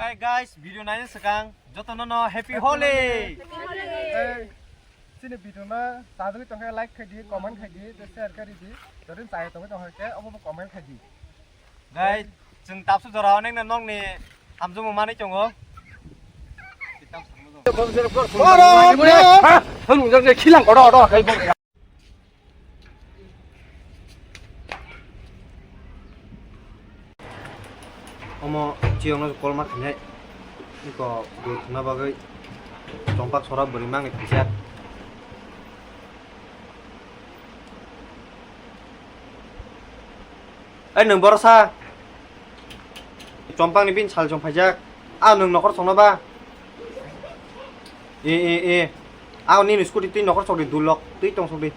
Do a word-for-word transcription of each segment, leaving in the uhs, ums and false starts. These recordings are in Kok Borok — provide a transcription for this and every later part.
Hey guys, video naina swkang jotono no happy Holi. Hey, chini video no chajagwi tongkhe like khaidi, comment khaidi, tei share khaidi. Jodi chaya tongwi tongkhe obo bo comment khaidi. Guys, chwng tapsu jora o nengna nokni hamjwkmung manwi tongo. Omo chiyokno call ma khainai. Iko bwrwi thwngna bagwi chongpak sora bwrwi mangni thwijak. Ai nwng borosa. Chompang ni bini sal chong phaijak. A nwng nokor songno ba? E, e, e. A nini scooty twi nokor sokdi dulok. Twi tong sokdi.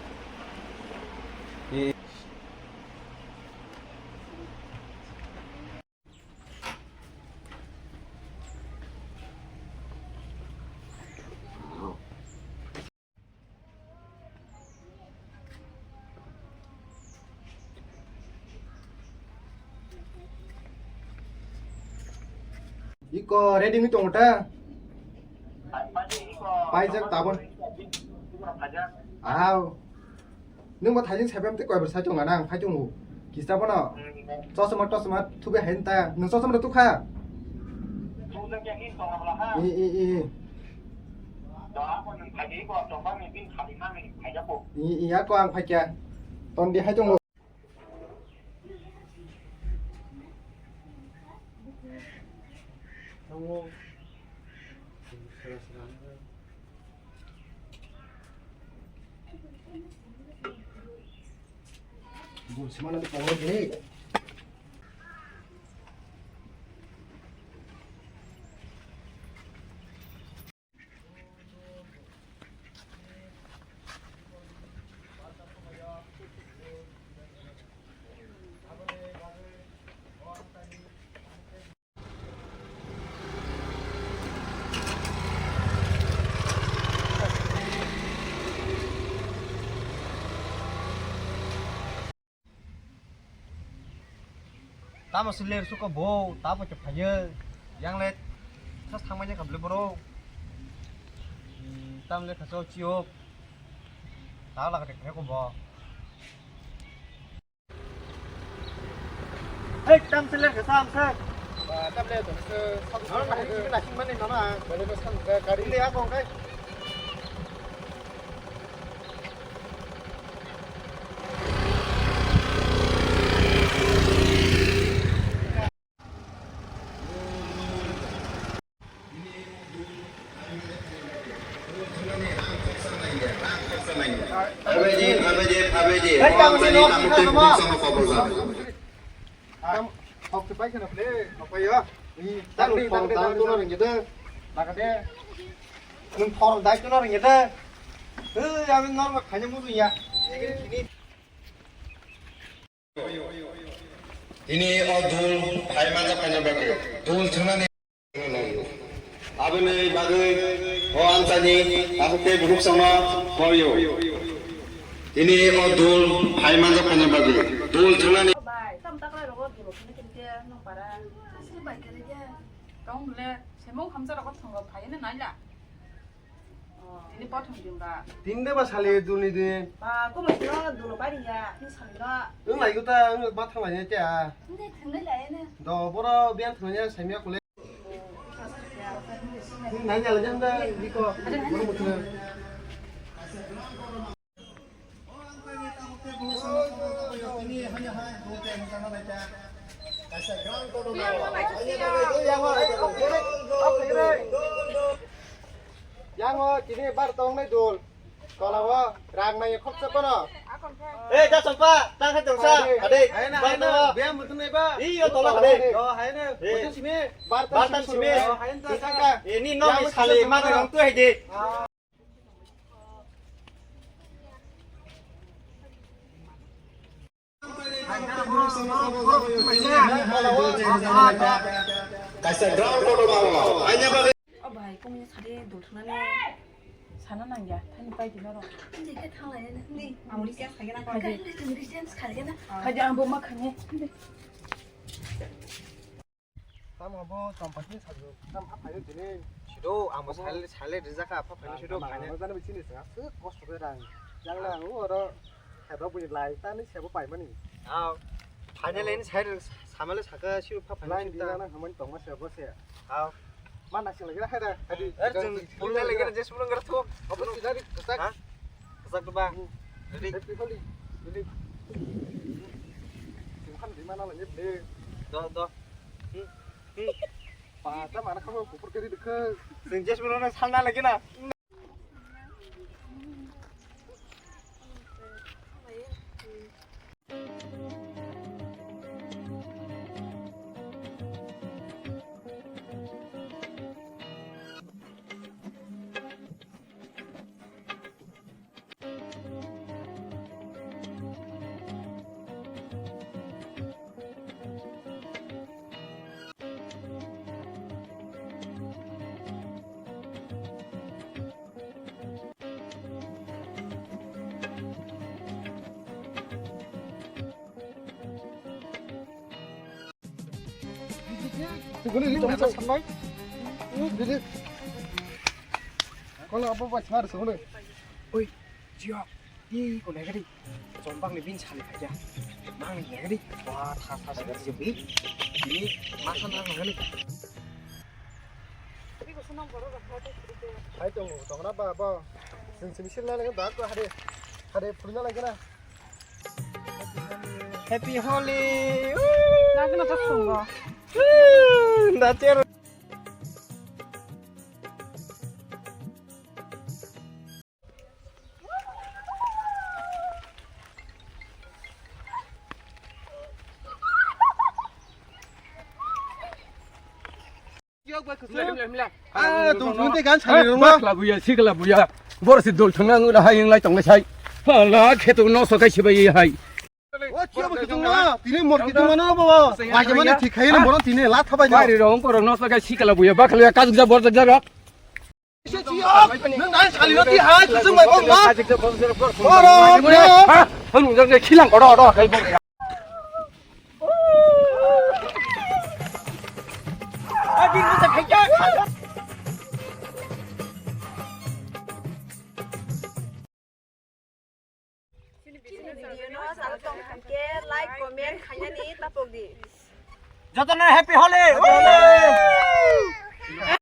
E, e. Iko ready wngwi tongo ta? Paijak tabon. Ahau. Nwng bo thaijing saipem tei koibar sai tongo na, ang phai tongo. Kisa bono. Chosma tosma thubi hai ta. Nwng chosma rok tukha? I, i, i. I, i, ako ang phaikya. Tondi hai tongo. Tamo se ler suko bo, tamo se phayo. Yang le, sas thangmanya kable bro. Hmm, tam le khaso chiyo. Tao la kate kre ko bo. Hey, tam se ler kasa am se. Ba, tam le to se. Nono na hini na sing mani nono. Bale ko sang ga gari. Ini aku kai. Nwng thor dai kuno ringya de. Hei, ami normal khaina muju ya. Tini o dul phai manjak khaina bagwi dul thwngnani. Aboni bagwi o amchani aswk tei bukhuk chwngno boyo. Tini o dul phai manjak khaina bagwi dul thwngnani. Bai, tam taklai rogo dul thwngna khe nokpara. Asli bai kare ya. Tong le, semong hamsa rogo thwngo phai ne naila. Tini prothom din ba. Tini de ba sali dulni din. Ba, komo sino dulo bari ya, ni sali no. Wng lai guta, wng ma thang lai ne cha. Hindi thang lai ne. Do boro biang thang ne samya kule. Nai jala janda diko. Boro mutu. Yang o tini bar tong nai dul. Tola o rang nai khop sa kono. Eh, da songpa, tang khe tongsa. Ade, bar tong o. Bia mutung nai ba. Iyo, tola ade. Do hai na. Mutung simi. Bar tang simi. Ini no mi sali ma nang tu hai de. Kaisa ground kotor ma o. Aina bagwi. O bai, kung ni sari dul thunani sana nangya, thani pai di noro. Hindi ke thang lai na, hindi. Ang ri siang khagena ko. Hindi, hindi siang khagena. Khaja ang bo ma khani. Tamo bo chompasni sajwk, tam ha phaio tini. Sido, ang bo sale, sale rijak kha, pha phaino sido, phaino. Ang jani bichini sa, aswk kosto khe rang. Yang le ang oro, khairok bini lai, tani sebo paimani. Aw, phaino le ni side, samale saka, sido pha phaino. Line sido di ta. Nang hamani tongma se, bo se. Aw. Ma naising lagi na, hai da, hai di. Er, jeng, pulna lagi na, jes pulna gara thok. Apa sih dari kesak? Ha? Kesak tu, Bang. Hmm. Ready? Happy Holi. Ready? Simpan di mana lagi, beli? Do, do. Hmm. Pata mana kamu pupur kiri deke. Sing jes pulna sana lagi na. Suguni ri tong sanai. Dili. Kono abo bai sar suguni. Oi, jio. Ih, kau naikari. Jombang ni bin sali khaja. Mang ni naikari. Wah, tha tha sih kau jembi. Ini makan rang naikari. Hai tong tong na ba ba. Sing sing sing na lagi ba ko hari. Hari pun na lagi na. Happy Holi. Lagi na tak sungguh. Dacer. Ah, tong tong te gan sari rong. Bakla buya, sikla buya. Bor si dol thang ang hai lai tong lai sai. Hala kheto no so kai sibai hai. O chiya bo kitung na, tini mor kitung mano bo. Wajamani thik khai na moro tini la thabai na. Bari rong koro no so kai sikla buya, bakla ya kajak ja bor jak jak. Nang sali roti hai, susung bai bong ma. Oro, ha? Hanu jang khilang oro oro kai bong. Chini video no sal tong khe like, comment khainani tapok di. Jotono happy Holi.